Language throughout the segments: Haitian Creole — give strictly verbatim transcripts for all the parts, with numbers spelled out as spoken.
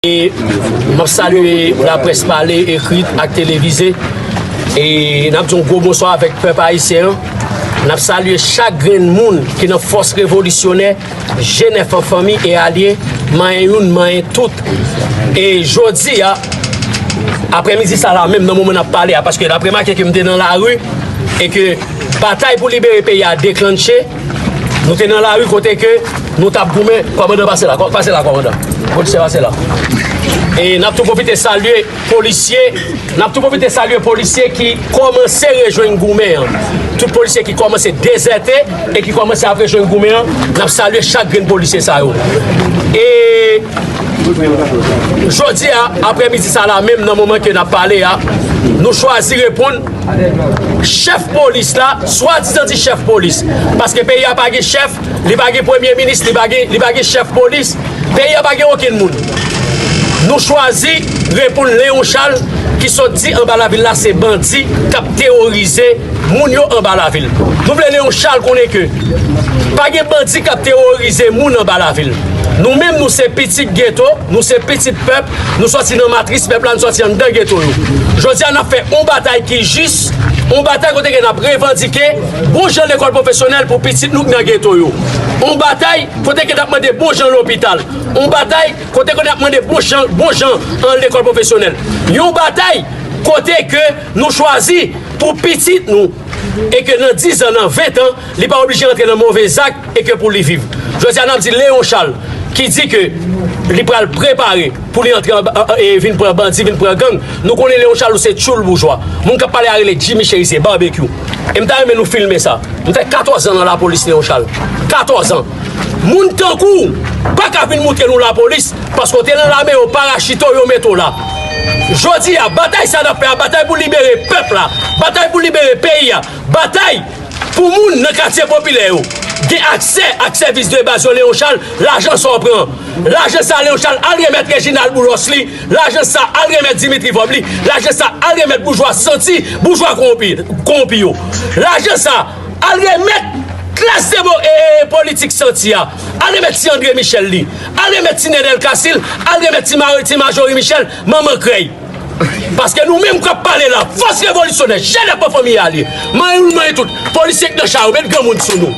E m ap salye laprès pale, ekrit ak televize. E n ap di yon gwo bonswa avèk pèp ayisyen an. N ap salye chak grenn moun ki nan fòs revolisyonè, G nèf an fanmi e alye, manyen youn, manyen tout. E jodi a, aprèmidi sa la menm, nan moman n ap pale a, paske n ap remake ke m te nan lari e ke batay pou libere peyi a deklanche, nou te nan lari kote ke nou t ap goumen. Kòmandan, pase la, kò-, pase la, kòmandan. Polisye, pase la. E n ap tou pwofite salye polisye, n ap tou pwofite salye polisye ki kòmanse rejwenn goumen an. Tout polisye ki kòmanse dezète e ki kòmanse ap rejwenn goumen an, n ap salye chak grenn polisye sa yo. E jodi a, aprèmidi sa la menm, nan moman ke n ap pale a, nou chwazi reponn chèf polis la, swadizan di chèf polis. Paske peyi a pa gen chèf, li pa gen premye minis, li pa gen, li pa gen chèf polis. Peyi a pa gen okenn moun. Nou chwazi reponn Leon Charles ki sot di anba lavil la se bandi k ap teworize moun yo anba lavil. Nou vle Leon Charles konnen ke pa gen bandi k ap teworize moun anba lavil. Nou menm, nou se pitit geto, nou se pitit pèp, nou sòti nan matris pèp la, nou sòti anndan geto yo. Jodi a, n ap fè yon batay ki jis, yon batay kote ke n ap revandike bon jan lekòl pwofesyonèl pou pitit nou k nan geto yo. Yon batay kote ke n ap mande bon jan lopital. Yon batay kote ke n ap mande bon jan, bon jan an lekòl pwofesyonèl. Yon batay kote ke nou chwazi pou pitit nou e ke nan diz an, nan ven an, li pa oblije rantre nan move zak e ke pou li viv. Jodi a, n ap di Leon Charles ki di ke li pral prepare pou li antre anba, e vin pran bandi, vin pran gang. Nou konnen Leon Charles ou se tchoul boujwa. Moun k ap pale a rele Jimmy Chérizier, Barbecue. E m ta renmen nou filme sa. M fè katòz an nan lapolis, Leon Charles. Katòz an. Moun tankou w pa ka vin moutre nou lapolis, paske w te nan lame, yo parachite w, yo mete w la. Jodi a, batay sa n ap fè a, batay pou libere pèp la, batay pou libere peyi a, batay pou moun nan katye popilè yo gen aksè ak sèvis de baz yo, Leon Charles, lajan sa w pran. Lajan sa, Leon Charles, al remèt Reginald Boulos li. Lajan sa, al remèt Dimitri Vorbe li. Lajan sa, al remèt boujwa santi, boujwa kowonpi, kowonpi yo. Lajan sa, al remèt klas demo-, e, e, politik santi a. Al remèt ti André Michel li. Al remèt ti Nenel Casil. Al remèt ti Mari, ti Majorie Michel, manman krèy. Paske nou menm k ap pale la, fòs revolisyonè, G nèf an fanmi alye, manyen youn, manyen tout, polisye k nan cha yo, met granmoun sou nou.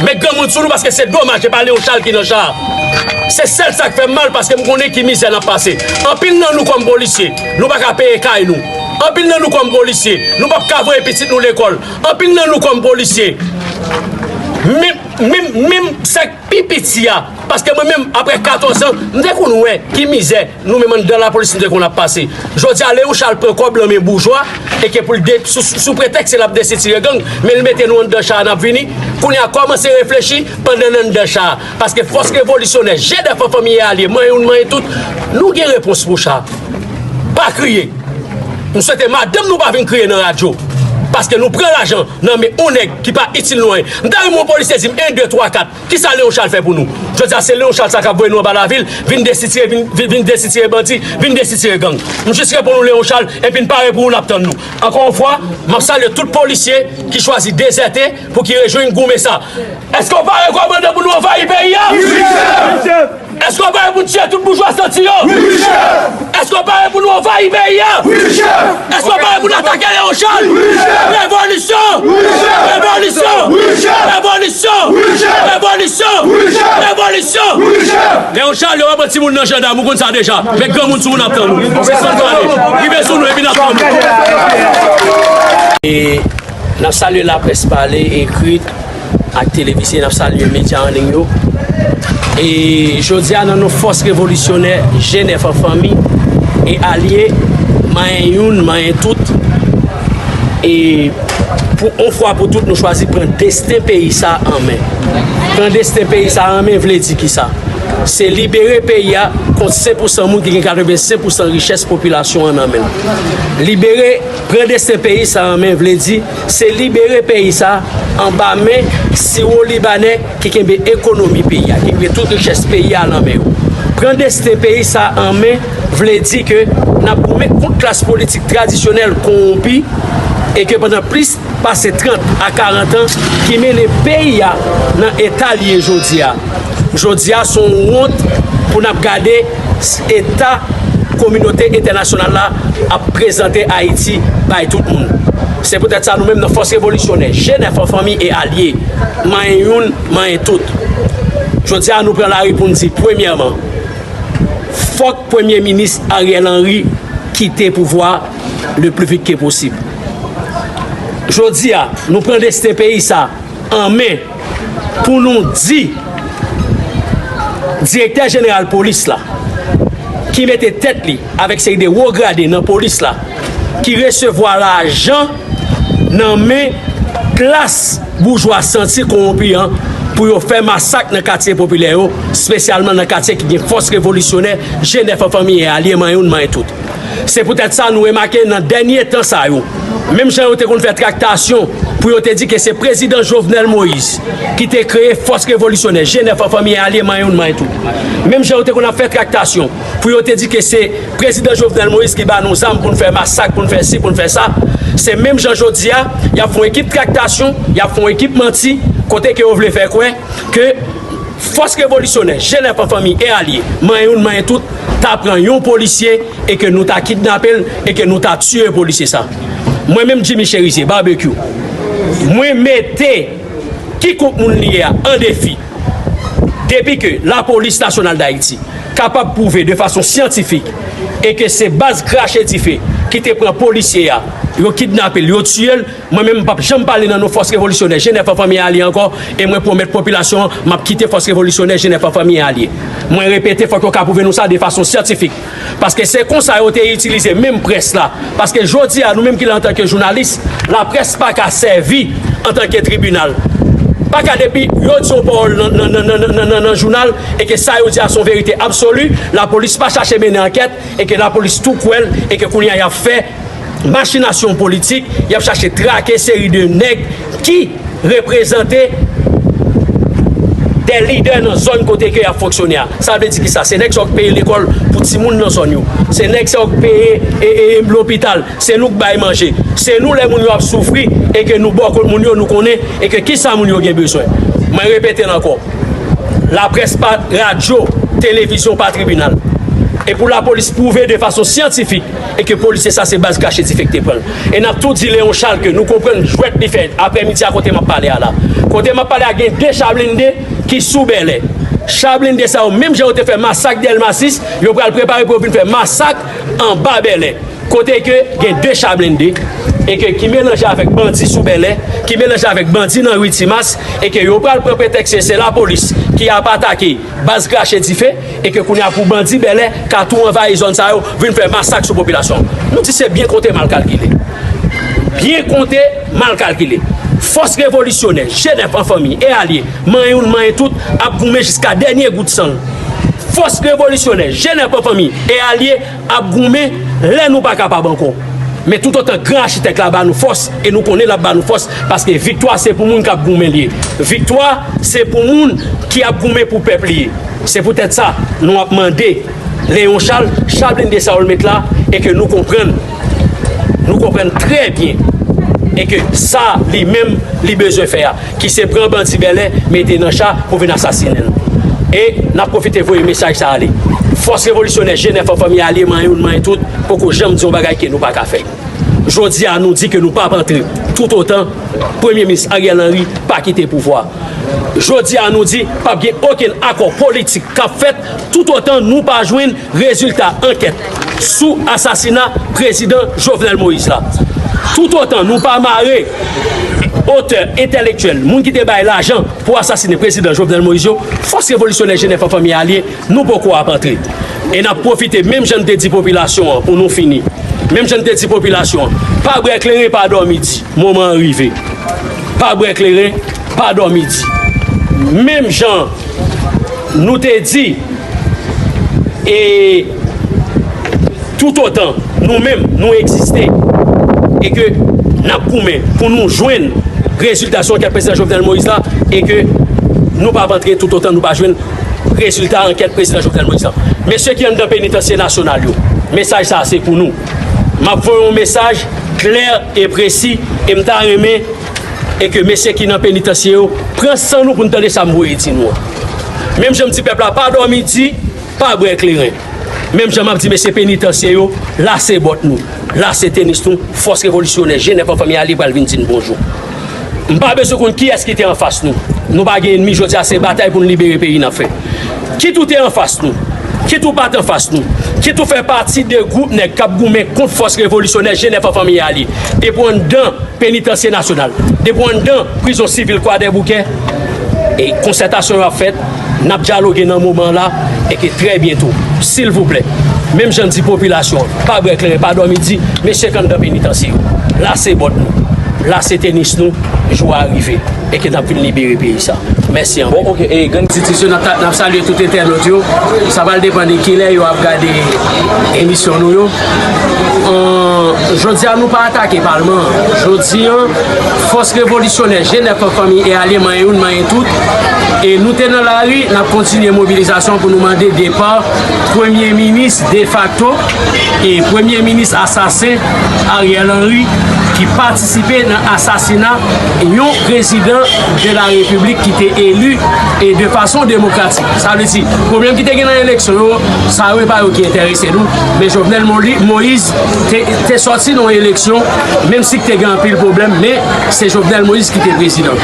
Met granmoun sou nou, paske se domaj, se pa Leon Charles ki nan cha a. Se sèl sa k fè m mal, paske m konnen ki mizè n ap pase. Anpil nan nou kòm polisye, nou pa ka peye kay nou. Anpil nan nou kòm polisye, nou p ap ka voye pitit nou lekòl. Anpil nan nou kòm polisye, menm, menm, menm sa k pi piti a, paske mwen menm, apre katòz an, m te konn wè ki mizè nou menm anndan lapolis nou te konn ap pase. Jodi a, Leon Charles pran kòb nan men boujwa e ke pou l de-, sou, sou, sou pretèks se l ap desitire gang, men l mete nou anndan cha a, n ap vini. Kounye a, kòmanse reflechi pandan n anndan cha a. Paske fòs revolisyonè, G nèf an fanmi e alye, manyen youn, manyen tout, nou gen repons pou cha a. Pa kriye. M swete madanm nou pa vin kriye nan radyo. Paske nou pran lajan nan men yon nèg ki pa itil nou anyen. M ta renmen yon polisye di m en, de, twa, kat. Kisa Leon Charles fè pou nou? Jodi a, se Leon Charles sa k ap voye nou anba lavil, vin desitire, vin, vin, vin desitire bandi, vin desitire gang. M jis reponn ou Leon Charles, epi n pare pou ou, n ap tann nou. Ankò yon fwa, m ap salye tout polisye ki chwazi dezète pou ki rejwenn goumen sa. Èske w pare, kòmandan, pou nou anvayi peyi a? Wi, chèf! Èske w pare pou n tiye tout boujwa santi yo? Wi, chèf! Èske w pare pou nou anvayi peyi a? Wi, chèf! Èske w pare pou n atake Leon Charles? Wi, chèf! Revolisyon! Wi, chèf! Revolisyon! Wi, chèf! Revolisyon! Wi, chèf! Revolisyon! Wi, chèf! Revolisyon! Wi, chèf! Leon Charles, yo pran timoun nan jandam, ou konn sa deja. Met granmoun sou moun ap tann nou. Rive sou nou epi n ap tann nou. E n ap salye laprès pale, ekrit, ak televize, n ap salye medya an liy yo. E jodi a, nan non fòs revolisyonè G nèf an fanmi e alye, manyen youn, manyen tout, e pou yon fwa pou tout, nou chwazi pran desten peyi sa an men. Pran desten peyi sa an men vle di kisa? Se libere peyi a kont senk pousan moun ki gen katrevensenk pousan richès popilasyon an nan men l. Libere, pran desten peyi sa an men vle di se libere peyi sa anba men siwo-libanè ki kenbe ekonomi peyi a, ki kenbe tout richès peyi a nan men yo. Pran desten peyi sa an men vle di ke n ap goumen kont klas politik tradisyonèl kowonpi e ke pandan plis pase trant a karant an ki mennen peyi a nan eta l ye jodi a. Jodi a, se yon wont pou n ap gade eta kominote entènasyonal la ap prezante Ayiti bay tout moun. Se poutèt sa, nou menm nan Fòs Revolisyonè, G nèf an fanmi e alye, manyen youn, manyen tout. Jodi a, nou pran lari pou n di, premyèman, fòk Premye Minis Ariel Henry kite pouvwa le plus vite que possible. Jodi a, nou pran desten peyi sa an men pou nou di direktè jeneral polis la, ki mete tèt li avèk seri de wo grade nan polis la, ki resevwa lajan nan men klas boujwa santi kowonpi an pou yo fè masak nan katye popilè yo, espesyalman nan katye ki gen fòs revolisyonè, G nèf an fanmi e alye, manyen youn, manyen tout. Se poutèt sa nou remake nan dènye tan sa yo, menm jan yo te konn fè traktasyon pou yo te di ke se prezidan Jovenel Moïse ki te kreye fòs revolisyonè, G nèf an fanmi e alye, manyen youn, manyen tout. Menm jan yo te konn ap fè traktasyon pou yo te di ke se prezidan Jovenel Moïse ki ba nou zam pou n fè masak, pou n fè si, pou n fè sa, se menm jan jodi a, y ap fè yon ekip traktasyon, y ap fè yon ekip manti, kote ke yo vle fè kwè ke fòs revolisyonè, G nèf an fanmi e alye, manyen youn, manyen tout, ta pran yon polisye e ke nou ta kidnape l e ke nou ta tiye polisye sa. Mwen menm, Jimmy Chérizier, Barbecue, mwen mete kikòm moun li ye a an defi. Depi ke Lapolis Nasyonal d Ayiti kapab pwouve de fason syantifik e ke se baz krache dife ki te pran polisye a, yo kidnape l, yo tiye l, mwen menm, m p ap janm pale nan non fòs revolisyonè G nèf an fanmi e alye ankò, e mwen pwomèt popilasyon an, m ap kite fòs revolisyonè G nèf an fanmi e alye. Mwen repete, fòk yo ka pwouve nou sa de fason syantifik. Paske se konsa yo te itilize menm près la. Paske jodi a, nou menm ki la antanke jounalis, laprès pa ka sèvi antanke tribinal. Pa ka depi yo di yon pawòl nan, nan, nan, nan, nan, nan, nan jounal e ke sa yo di a se yon verite absoli, lapolis pa chache mennen ankèt e ke lapolis tou kwè l e ke kounye a y ap fè machinasyon politik, y ap chache trake seri de nèg ki reprezante de lidè nan zòn kote ke y ap fonksyone a. Sa vle di kisa? Se nèg sa yo k peye lekòl pou timoun nan zòn yo. Se nèg sa yo k peye e, e, e, lopital. Se nou k bay manje. Se nou lè moun yo ap soufri e ke nou bò kot moun yo, nou konnen e ke kisa moun yo gen bezwen. Mwen repete l ankò. Laprès pa radyo, televizyon pa tribinal. E pou lapolis pwouve de fason syantifik e ke polisye sa se baz krache dife ki te pran l. E n ap tou di Léon Charles ke nou konprann jwèt li fè aprèmidi a kote m ap pale a la. Kote m ap pale a gen de cha blende ki sou Bèlè. Cha blende sa yo, menm jan yo te fè masak Dèlma sis, yo pral prepare pou yo vin fè masak anba Bèlè. Kote ke gen de cha blende e ke ki melanje avèk bandi sou Bèlè, ki melanje avèk bandi nan ri Timas, e ke yo pral pran pretèks ke se lapolis ki ap atake baz krache dife e ke kounye a pou bandi Bèlè ka tou anvayi zòn sa yo, vin fè masak sou popilasyon. Nou di se byen konte mal kalkile. Byen konte mal kalkile. Fòs revolisyonè, G nèf an fanmi e alye, manyen youn, manyen tout, ap goumen jiska dènye gout san l. Fòs revolisyonè, G nèf an fanmi e alye ap goumen lè nou pa kapab ankò. Men toutotan Gran Achitèk la ba nou fòs, e nou konnen l ap ba nou fòs, paske viktwa se pou moun k ap goumen li ye. Viktwa se pou moun ki ap goumen pou pèp li ye. Se poutèt sa, nou ap mande Léon Charles, cha blende sa yo l met la, e ke nou konprann, nou konprann trè byen, e ke sa li menm li bezwen fè a, ki se pran bandi Bèlè, mete nan cha pou vin asasinen l. E n ap pwofite voye mesaj sa ale. Fòs revolisyonè, G nèf an fanmi e alye, manyen youn, manyen tout, poko janm di yon bagay ke nou pa ka fè. Jodi a, nou di ke nou p ap antre toutotan Premye Minis Ariel Henry pa kite pouvwa a. Jodi a, nou di p ap gen okenn akò politik k ap fèt toutotan nou pa jwenn rezilta ankèt sou asasina prezidan Jovenel Moïse la. Toutotan nou pa mare otè entèlektyèl, moun ki te bay lajan pou asasinen prezidan Jovenel Moïse yo, fòs revolisyonè G nèf an fanmi e alye, nou poko ap antre. E n ap pwofite, menm jan n te di popilasyon an pou nou fini, menm jan n te di popilasyon an, pa bwè kleren, pa dòmi di, moman an rive. Pa bwè kleren, pa dòmi di. Menm jan nou te di, e toutotan nou menm nou egziste e ke n ap goumen pou nou jwenn rezilta sou ankèt prezidan Jovenel Moïse la, e ke nou p ap antre toutotan nou pa jwenn rezilta ankèt prezidan Jovenel Moïse la. Mesye ki anndan penitansye nasyonal yo, mesaj sa a se pou nou. M ap voye yon mesaj klè e presi, e m ta renmen e ke mesye ki nan penitansye yo pran san nou pou n tande sa m voye di nou an. Menm jan m di pèp la pa dòmi di, Pa bwè kleren. Menm jan m ap di mesye penitansye yo, lase bòt nou, lase tenis nou, fòs revolisyonè G nèf an fanmi alye pral vin di n bonjou. M pa bezwen konn kiyès ki te anfas nou. Nou pa gen ènmi, jodi a se batay pou n libere peyi n ap fè. Kit ou te anfas nou, kit ou pa t anfas nou, kit ou fè pati de gwoup nèg k ap goumen kont fòs revolisyonè G nèf an fanmi alye, depi w anndan penitansye nasyonal, depi w anndan prizon sivil Kwadèboukè, e konsètasyon yo ap fèt, n ap dyaloge nan moman la, e ke trè byento, silvouplè, menm jan n di popilasyon an, pa bwè kleren, pa dòmi di, mesye k anndan penitansye yo, lase bòt nou, lase tenis nou, jou a rive, e ke n ap vin libere peyi sa. Mèsi anpil. Bon, ok, e, grenn ti tisyon, n ap, n ap salye tout entènòt yo. Sa pral depann de kilè yo ap gade emisyon nou yo. An, jodi a, nou pa atake palman an. Jodi a, fòs revolisyonè G nèf an fanmi e alye manyen youn, manyen tout. E nou te nan lari, n ap kontinye mobilizasyon pou nou mande depa premye minis defakto e premye minis asasen Ariel Henry ki patisipe nan asasina yon prezidan de la repiblik ki te eli e de fason demokratik. Sa vle di, pwoblèm ki te gen nan eleksyon yo, sa yo e pa yo ki enterese nou. Men Jovenel Moli- Moïse te, te sòti nan yon eleksyon, menm si te gen anpil pwoblèm, men se Jovenel Moïse ki te prezidan.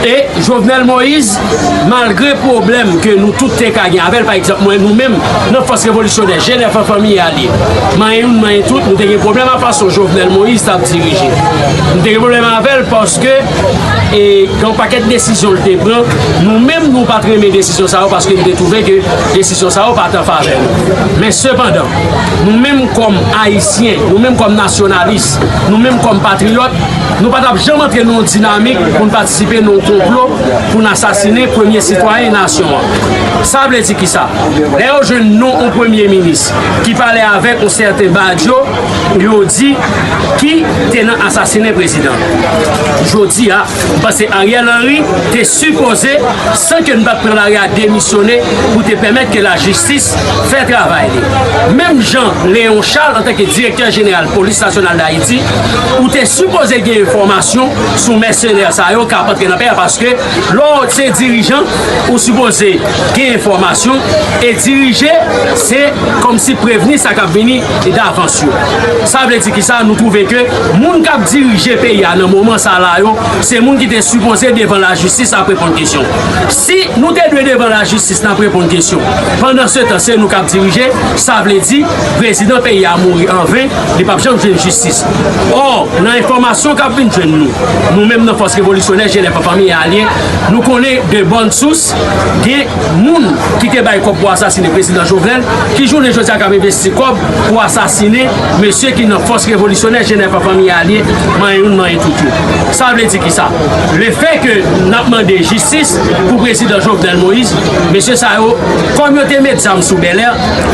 E Jovenel Moïse, malgre pwoblèm ke nou tout te ka gen avè l, pa egzanp, mwen, nou menm, nan fòs revolisyonè, G nèf an fanmi alye, manyen youn, manyen tout, nou te gen pwoblèm a fason Jovenel Moïse t ap dirije. Nou te gen pwoblèm avè l paske, e, gen yon pakèt desizyon l te pran, nou menm, nou pa t renmen desizyon sa yo paske nou te twouve ke desizyon sa yo pa t an favè nou. Men sepandan, nou menm kòm Ayisyen, nou menm kòm nasyonalis, nou menm kòm patriyòt, nou pa t ap janm antre nan yon dinamik pou n patisipe nan yon konplo pou n asasinen premye sitwayen nasyon an. Sa vle di kisa? Lè yo jwenn non yon premye minis ki pale avèk yon sèten Badio, yo di ki te nan asasinen prezidan. Jodi a, m panse Ariel Henry te sipoze, san ke n pa t pran lari a, demisyone pou te pèmèt ke lajistis fè travay li. Menm jan Léon Charles, antanke direktè jeneral Polis Nasyonal d Ayiti, ou te sipoze gen enfòmasyon sou mèsenè sa yo k ap antre nan peyi a, paske lè w se dirijan, ou sipoze gen enfòmasyon e dirije, se kòmsi prevni sa k ap vini davans yo. Sa vle di kisa? Nou twouve ke moun k ap dirije peyi a nan moman sa la yo, se moun ki te sipoze devan lajistis ap reponn kesyon. Si nou te dwe devan lajistis n ap reponn kesyon, pandansetan se nou k ap dirije, sa vle di prezidan peyi a mouri anven, li p ap janm jwenn jistis. Ò, nan enfòmasyon k ap vin jwenn nou, nou menm nan fòs revolisyonè G nèf an fanmi e alye, nou konnen de bòn sous, gen moun ki te bay kòb pou asasinen prezidan Jovenel, ki jounen jodi a k ap envesti kòb pou asasinen mesye ki nan fòs revolisyonè G nèf an fanmi e alye, manyen youn, manyen tout yo. Sa vle di kisa? Lefè ke n ap mande jistis pou prezidan Jovenel Moïse, mesye sa yo, kòm yo te met zam sou Bèlè,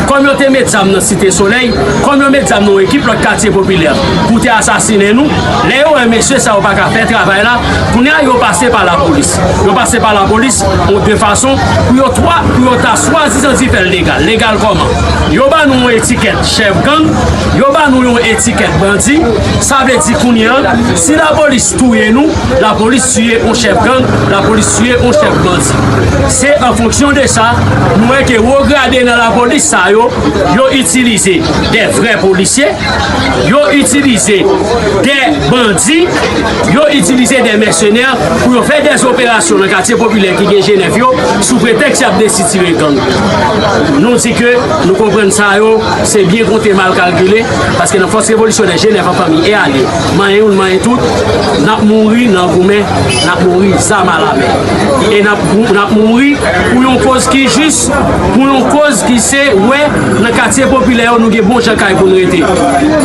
kòm yo te met zam nan Site Solèy, kòm yo met zam nan yon ekip lòt katye popilè pou te asasinen nou, lè yo wè mesye sa yo pa ka fè travay la, kounye a yo pase pa lapolis. Yo pase pa lapolis, yon de fason pou yo twa, pou yo ta swadizan di fè l legal. Legal kòman? Yo ba nou yon etikèt chèf gang, yo ba nou yon etikèt bandi. Sa vle di kounye a, si lapolis touye nou, lapolis tiye yon chèf gang, lapolis tiye yon chèf bandi. Se an fonksyon de sa, nou wè ke wo grade nan lapolis sa yo, yo itilize de vrè polisye, yo itilize de bandi, yo itilize de mèsenè pou yo fè de operasyon nan katye popilè ki gen G nèf yo, sou pretèks y ap desitire gang. Nou di ke nou konprann sa yo, se byen konte, mal kalkile, paske nan fòs revolisyonè G nèf an fanmi e alye, manyen youn, manyen tout, n ap mouri nan goumen, n ap mouri zam alamen. E n ap, n ap mouri pou yon koz ki jis, pou yon koz ki se wè nan katye popilè yo nou gen bon jan kay pou n rete.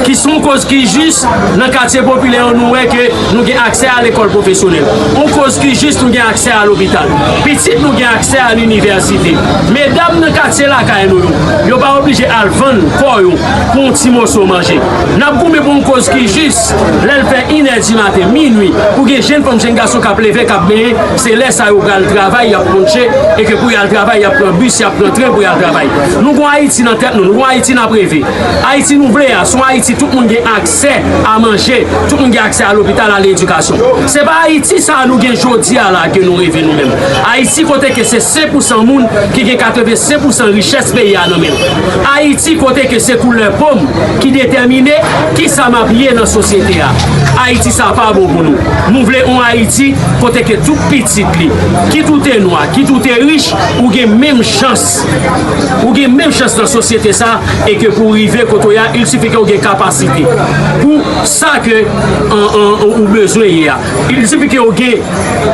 Ki se yon koz ki jis nan katye popilè yo nou wè ke nou gen aksè a lekòl pwofesyonèl. Yon koz ki jis nou gen aksè a lopital. Pitit nou gen aksè a linivèsite. Medam nan katye lakay nou yo, yo pa oblije al vann kò yo pou yon ti moso manje. N ap goumen pou yon koz ki jis. Lè l fè inè di maten, minui, ou gen jenn fanm, jenn gason k ap leve, k ap benyen, se lè sa yo pral travay, y ap konche, e ke pou y al travay, y ap pran bis, y ap pran tren pou y al travay. Nou gon Ayiti nan tèt nou, Pou Ayiti n ap reve. Ayiti nou vle a, se yon Ayiti tout moun gen aksè a manje, tout moun gen aksè a lopital, a ledikasyon. Se pa Ayiti sa a nou gen jodi a la ke nou reve nou menm. Ayiti kote ke se senk pousan moun ki gen katrevensenk pousan richès peyi a nan men l. Ayiti kote ke se koulè po m ki detèmine kisa m ap ye nan sosyete a. Ayiti sa pa bon pou nou. Nou vle yon Ayiti kote ke tout pitit li, kit ou te nwa, kit ou te rich, ou gen menm chans. Ou gen menm chans nan sosyete sa e ke pou w rive kote w ye a, il sifi ke w gen kapasite pou sa ke an, an, ou bezwen ye a. Il sifi ke w gen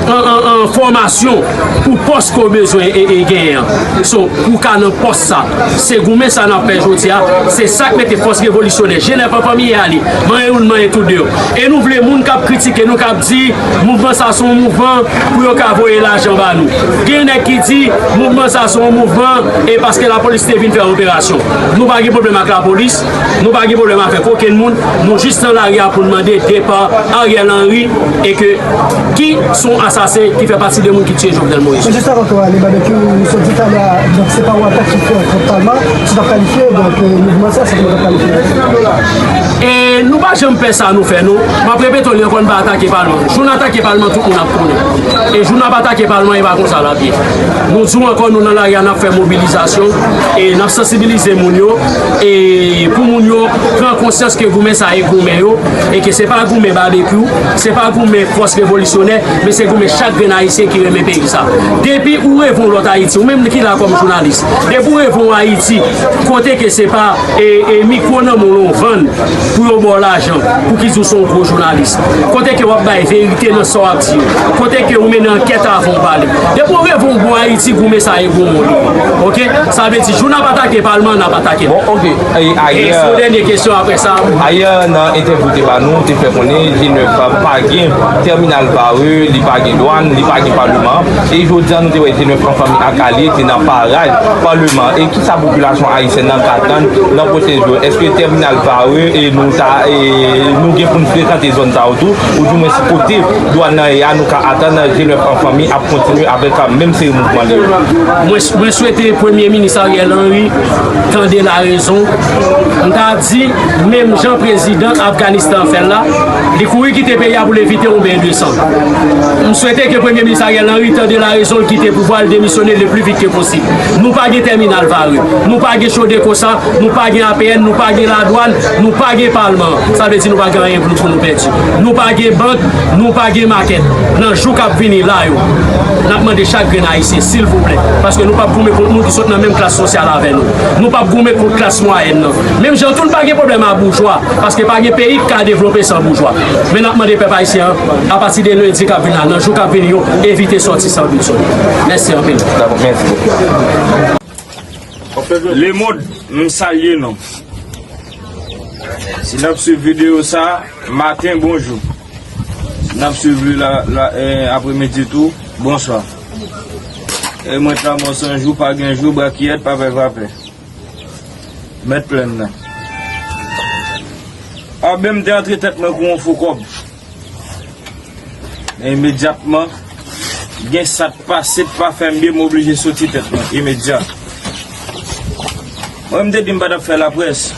an, an, an, fòmasyon pou pòs ke w bezwen e, e genyen an. So, pou w ka nan pòs sa, se goumen sa n ap fè jodi a, se sa k mete fòs revolisyonè, Jenèf an fanmi e ale, manyen youn, manyen tou de yo. E nou vle moun k ap kritike nou, k ap di mouvman sa se yon mouvman pou yo ka voye lajan ba nou. Gen nèg ki di mouvman sa se yon mouvman e paske lapolis te vin fè operasyon. Nou pa gen pwoblèm ak lapolis, nou pa gen pwoblèm avèk okenn moun, nou jis nan lari a pou n mande depa Ariel Henry e ke ki se yon asasen ki fè pati de moun ki tiye Jovenel Moïse. Men jis avan ke w ale, Babekyou, ou sot di talè a, donk se pa yon atak ki fèt kont Palma, si w t ap kalifye, donk, eh, mouvman sa, se kòman w t ap kalifye? E nou pa janm pè sa nou fè, non. M ap repete w li ankò, n pa atake Palman. Jou n atake Palman, tout moun ap konnen. E jou n ap atake Palman, e pa konsa l ap ye. Nou di w ankò, nou nan lari a, n ap fè mobilizasyon, e n ap sansibilize moun yo, e pou moun yo pran konsyans ke goumen sa e goumen yo, e ke se pa goumen Babekyou, se pa goumen fòs revolisyonè, men se goumen chak grenn Ayisyen ki renmen peyi sa. Depi ou reve yon lòt Ayiti, ou menm ki la kòm jounalis, depi ou reve yon Ayiti, kote ke se pa e, e mikwo nan men w lan w vann pou yo ba w lajan, pou ki di w se yon gwo jounalis. Kote ke w ap bay verite nan sa w ap di yo. Kote ke ou mennen ankèt avan w pale. Depi w reve yon bon Ayiti, goumen sa e goumen w li. Oke? Sa vle di, jou n ap atake Palman, n ap atake Bon, oke. E, e ayè, se yon dènye kesyon apre sa. Ayè, nan entèvyou te ba nou, te fè konnen Jenèf pa gen tèminal vare, li pa gen dwàn, li pa gen palman. E jodi a, nou te wè Jenèf an fanmi ak alye te nan paraj palman. E kisa popilasyon ayisyèn nan ka atann nan pwochen jou? Èske tèminal vare e nou ta, e nou gen pou n frekante zòn sa yo tou? Oudimwen si kote dwàn nan ye a, nou ka atann Jenèf an fanmi ap kontinye avèk menm seri mouvman li yo? Mwen, mwen swete Premye Minis Ariel Henry tande larezon. M ta di, menm jan prezidan Afganistan fè l la, li kouri kite peyi a pou l evite yon ben de san. M swete ke Premye Minis Ariel Henry tande larezon, l kite pouvwa, l demisyone le pli vit ke posib. Nou pa gen tèminal vare, nou pa gen Chodeco sa, nou pa gen A P N, nou pa gen ladwàn, nou pa gen palman. Sa vle di nou pa gen anyen pou nou, pou nou pèdi. Nou pa gen bank, nou pa gen makèt. Nan jou k ap vini la yo, n ap mande chak grenn Ayisyen, silvouplè, paske nou p ap goumen kont moun ki sot nan menm klas sosyal avè nou. Nou p ap goumen kont klas mwayèn nan. Menm jan tou, n pa gen pwoblèm a boujwa, paske pa gen peyi k ka devlope san boujwa. Men n ap mande pèp ayisyen an, apati de lendi k ap vini la, nan jou k ap vini yo, evite sòti san bidson. Mèsi anpil. Dakò, mèsi bokou. Lemonn, m salye nou. Si n ap swiv videyo sa, maten, bonjou. Si n ap swiv li la, la, eh, apremidi tou, bonswa. E mwen t la mò san jou, pa gen jou, brakiyèt, pa pè, pa pè. Mèt plèn nan. Anben, m te antre tèt mwen kou yon fo kòb. Men imedyatman, gen sa t pase, t pa fè m byen, m oblije soti tèt mwen, imedya. Mwen, m te di m pa t ap fè laprès.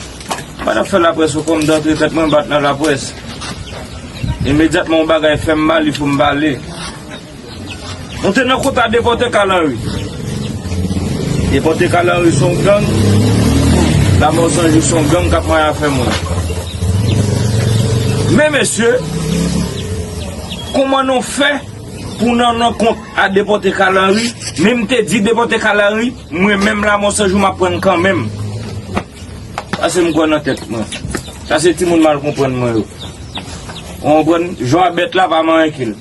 M pa t ap fè laprès, ou konn m t antre tèt mwen, m pa t nan laprès. Imedyatman, yon bagay fè m mal, il fo m pale. Nou te nan kont a depòte Kalanri. Depòte Kalanri se yon gang. Lamò Sanjou se yon gang k ap manyen afè moun. Men mesye, kòman nou fè pou nan, nan kont a depòte Kalanri, men m te di depòte Kalanri, mwen menm Lamò Sanjou m ap pran l kanmenm. Sa se m kwè nan tèt mwen. Sa se timoun mal konprann mwen yo. Ou konprann? Jwa bèt la pa manyen ke l.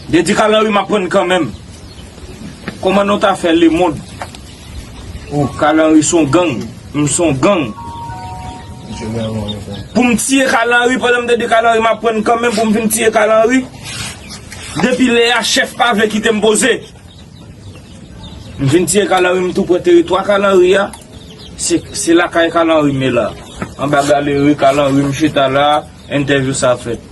Dedika Lanri m ap pran kanmenm. Kòman nou ta fè lemonn? Ou, Kalanri se yon gang. M se yon gang. Pou m tiye Kalanri, pandan m te di Kalanri m ap pran kanmenm, pou m vin tiye Kalanri. Depi lè a, chèf pa vle kite m poze. M vin tiye Kalanri, m tou pran teritwa Kalanri a. Se, se lakay Kalanri m ye la. Anba galeri Kalanri, m chita la, entèvyou sa fèt.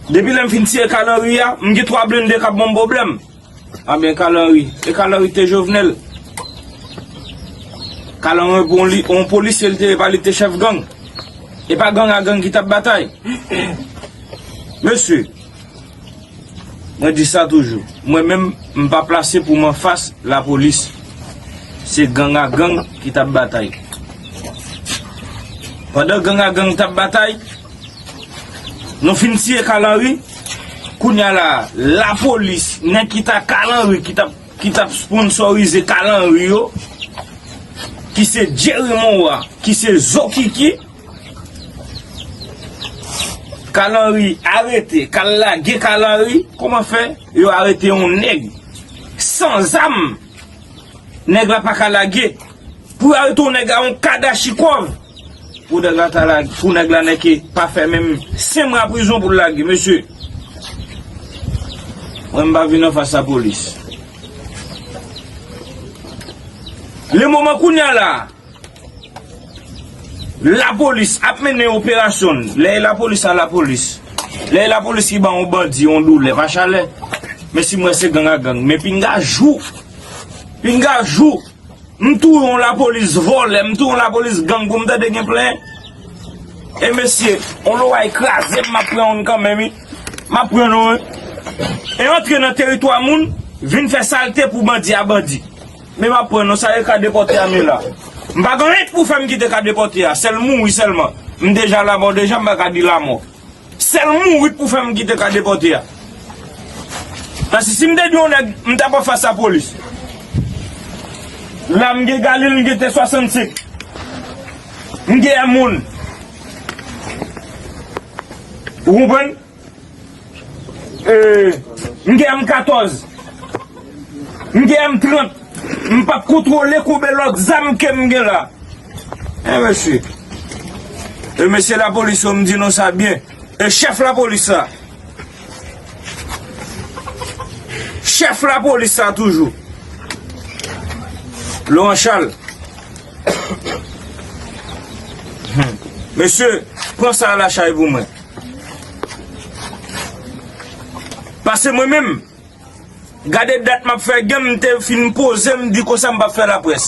Depi lè m fin tiye Kalanri a, m gen twa blende k ap ban m pwoblèm. Anben Kalanri, e Kalanri te Jovenel. Kalanri pou yon li-, yon polisye li te ye, pa li te chèf gang. E pa gang a gang ki t ap batay. Mesye, mwen di sa toujou. Mwen menm, m pa plase pou m anfas lapolis. Se gang a gang ki t ap batay. Pandan gang a gang t ap batay, nou fin tiye Kalanri. Kounye a la, lapolis, nèg ki ta Kalanri, ki t ap, ki t ap sponsorize Kalanri yo, ki se Jerry Monwa, ki se Zokiki, Kalanri arete, k al lage Kalanri, kòman fè yo arete yon nèg san zam, nèg la pa ka lage, pou yo arete yon nèg a yon kadachikòv, pou nèg la ta lage, pou nèg la nèke pa fè menm senk mwa prizon pou l lage, mesye. Mwen m pa vin anfas lapolis. Le moman kounye a la, lapolis ap mennen operasyon l. Lè e lapolis a lapolis. Lè e lapolis ki ba yon bandi yon doulè, pa chalè. Men si m wè se gang a gang. Men pinga jou. Pinga jou. M touye yon lapolis vòlè, m touye yon lapolis gang pou m tande gen plenyen. E mesye, yon lwa kraze m, m ap pran yon kanmenm, wi. M ap pran nou, wi. E antre nan teritwa moun, vin fè salte pou bandi a bandi. Men m ap pran nou, sa e ka depòte a m ye la. M pa gen anyen pou fè m kite ka depòte a, sèl mouri sèlman. M deja lamò deja, m pa ka di lamò. Sèl mouri pou fè m kite ka depòte a. Paske si m te di yon nèg, m t ap anfas lapolis. La m gen Galil, m gen T swasannsenk. M gen M moun. Ou konprann? E, m gen M katòz. M gen M trant. M p ap kontwole konbyen lòt zam ke m gen la. E mesye. E mesye lapolis yo, m di nou sa byen. E chèf lapolis la. Chèf lapolis la toujou. Laurent Charles. Mesye, pran sa a lachay pou mwen. Paske mwen menm, gade dat m ap fè gen, m te fin poze, m di konsa m p ap fè laprès.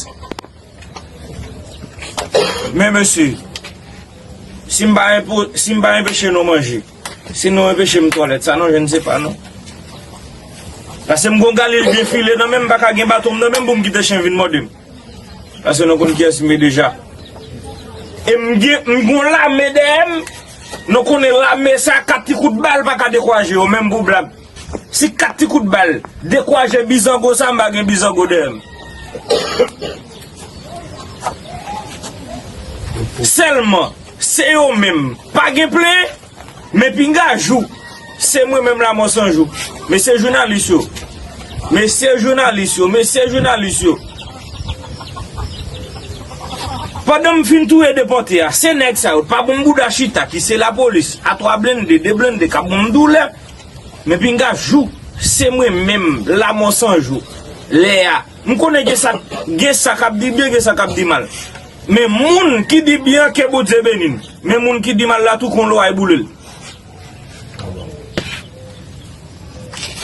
Men mesye, si m pa enpo-, si m pa enpeche nou manje, si nou enpeche m twalèt, sa nou jwenn se pa nou. Paske m gon Galil byen file nan men m, m pa ka gen baton m nan men m pou m kite chen vin mòde m. Paske nou konn kiyès m ye deja. E m gen, m gon lame dèyè m. Nou konnen lame sa, kat ti kout bal pa ka dekouraje yo, menm pou blag. Si kat ti kout bal dekouraje bizango sa, m pa gen bizango dèyè m. Sèlman, se yo menm. Pa gen plenyen, men pinga jou. Se mwen menm Lamò San Jou. Mesye jounalis yo. Mesye jounalis yo. Mesye jounalis yo. Pandan m fin touye depòte a, se nèg sa yo pa bon bouda chita ki se lapolis, a twa blende, de blende k ap bon m doulè. Men pinga jou, se mwen menm, Lamò San Jou. Lè a, m konnen gen sa, gen sa k ap di byen, gen sa k ap di mal. Men moun ki di byen, ke Bondye beni n. Men moun ki di mal la, tou kon lwa e boule l.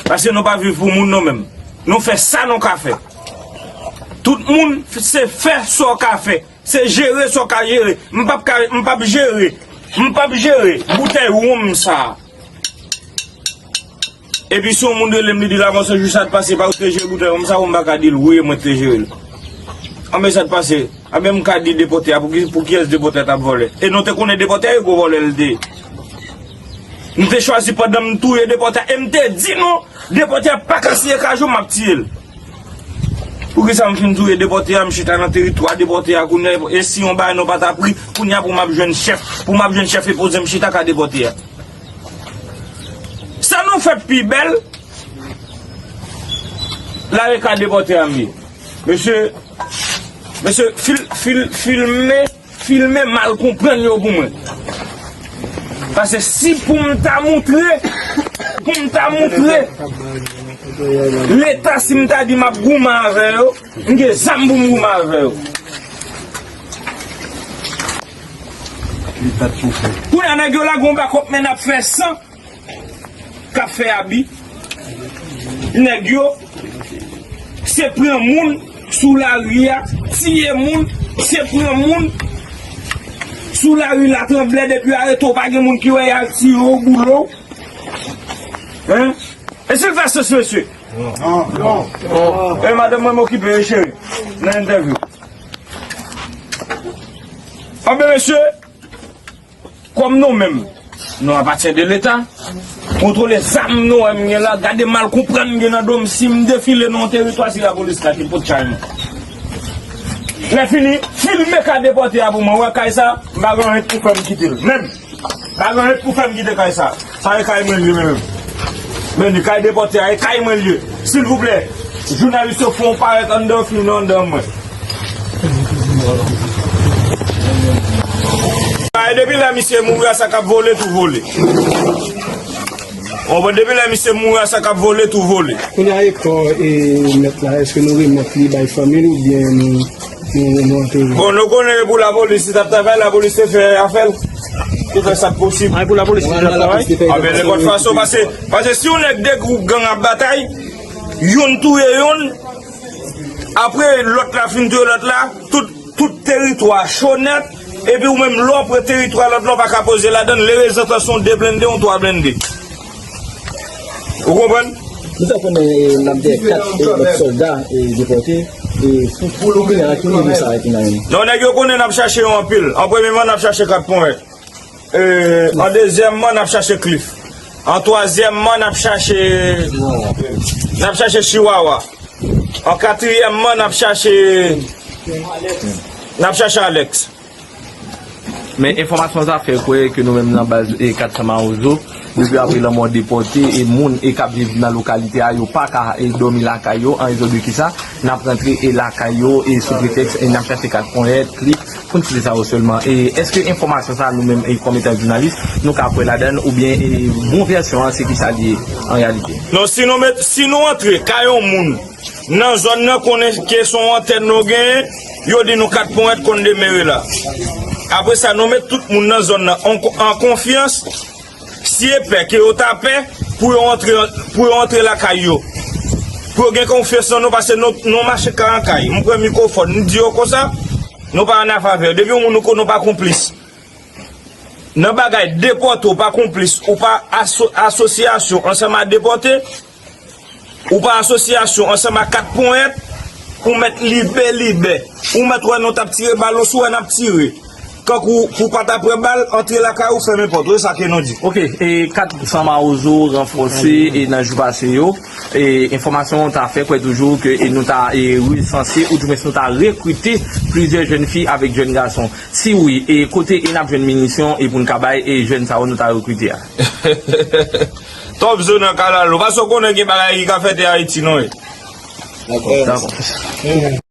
Paske nou pa viv pou moun nou menm. Nou fè sa nou ka fè. Tout moun se fè sa w ka fè. Se jere sa w ka jere. M p ap ka, m p ap jere. M p ap jere boutèy wonm sa. Epi si yon moun rele m, li di Lamò San Jou, sa t pase, pa ou te jere boutèy wonm sa, ou m pa ka di l wi, mwen te jere l. Anben sa t pase. Anben m ka di depòte a, pou ki, pou kiyès depòte a t ap vòlè? E nou te konnen depòte a e gwo vòlè l te ye. M te chwazi pandan m touye depòte a, e m te di nou, depòte a pa ka siye kajou, m ap tiye l. Poukisa m fin touye depòte a, m chita nan teritwa depòte a kounye a, e si yon bagay nou pa ta pri, kounye a pou m ap jwenn chèf, pou m ap jwenn chèf e poze m chita ka depòte a. Sa nou fè pi bèl, la e ka depòte a m ye. Mesye, mesye, fil, fil, filme, filme mal konprann yo pou mwen. Paske si pou m ta moutre, pou m ta moutre Leta, si m ta di m ap goumen avè yo, m gen zam pou m goumen avè yo. Kounye a nèg yo lage yon bakòp men n ap fè san. K ap fè abi. Nèg yo, se pran moun sou lari a, tiye moun, Se pran moun sou lari Latranblè, depi arete w, pa gen moun ki wè y al tire w, boule w. Hein? E si l fè sans, mesye? Non. Non. E madanm mwen m okipe, wi, cheri. Nan entèvyou. Anben, mesye, kòm nou menm, nou apatyen de Leta, kontwole zam nou wè m gen la, gade mal konprann m gen nan do m, si m defile nan yon teritwa, se lapolis la ki pot chay mwen. Lè fini, filme ka depòte a pou mwen, wè kay sa, m pa gen anyen pou fè m kite l. Menm. Pa gen anyen pou fè m kite kay sa. Sa e kay mwen l ye menm. Men ni kay depòte a, e kay mwen l ye. Silvouplè, jounalis yo fè yon parèt anndan, filme anndan mwen. A, e depi lè misye mouri a, sa k ap vole, tou vole. Ou konprann? Depi lè misye mouri a, sa k ap vole, tou vole. Kounye a, e kò, e, mèt la, èske nou remèt li bay fanmi l oubyen nou Bon, nou konnen pou lapolis li t ap travay, lapolis te fè afè l. Te fè sa k posib. Ay, pou lapolis li t ap travay. A, men nenpòt fason, pase, pase si yon nèg de gwoup gang ap batay, youn touye youn, apre lòt la fin touye lòt la, tout, tout teritwa cho nèt, epi ou menm lè w pran teritwa lòt la, w pa ka poze ladan l, lerezantan se yon de blende, yon twa blende. Ou konprann? Nou fè konnen, e, n ap gen kat, e, lòt sòlda, e, depòte, e, pou, pou kounye a, ki nivo sa rete nan men nou? Non, nèg yo konnen n ap chache yo anpil. An premyeman, n ap chache Kat Ponyèt. E, an dezyèmman, n ap chache Klif. An twazyèmman, n ap chache, n ap chache Chiwawa. An katriyèmman, n ap chache, n ap chache Alex. Men enfòmasyon sa fè kwè ke nou menm nan baz, e, kat San Mawozo, depi apre lanmò depòte, e, moun, e, k ap viv nan lokalite a, yo pa ka, e, dòmi lakay yo, an rezon de kisa, n ap rantre, e, lakay yo, e, sou pretèks, e, n ap chache Kat Ponyèt, Klif, pou n site sa yo sèlman. E èske enfòmasyon sa nou menm, e, kòm etan jounalis, nou ka kwè ladan l, oubyen, e, bon vèsyon an, se kisa l ye an reyalite? Non, si nou met, si nou antre kay yon moun, nan zòn nan konnen ke se yon antèn nou genyen, yo di nou Kat Ponyèt konn demere la. Apre sa, nou met tout moun nan zòn nan an, an konfyans, si e pè ke yo ta pè pou yo antre, pou yo antre lakay yo. Pou yo gen konfyans nan nou, pase nou, nou mache kay an kay. M pran mikwofòn, m di yo konsa, nou pa an afè avè yo. Depi yon moun nou konnen w pa konplis nan bagay depòte, ou pa konplis, ou pa aso-, asosyasyon ansanm a depòte, ou pa asosyasyon ansanm a Kat Ponyèt, ou mèt libè, libè. Ou mèt wè nou t ap tire bal, ou si w wè n ap tire. Kankou pou pa ta pran bal, antre lakay ou, fèmen pòt ou, e sa ke nou di. Ok, e kat San Mawozo ranfòse, e nan jou pase yo, e enfòmasyon ta fè kwè toujou ke, e nou ta, e resanse, oudimwens nou ta rekrite plizyè jèn fi avèk jèn gason. Si wi, e kote e n ap jwenn minisyon e pou n ka bay e jèn sa yo nou ta rekrite a? Twòp zo nan kalalou. Paske w konnen gen bagay ki ka fèt e Ayiti non e. Dakò. Dakò.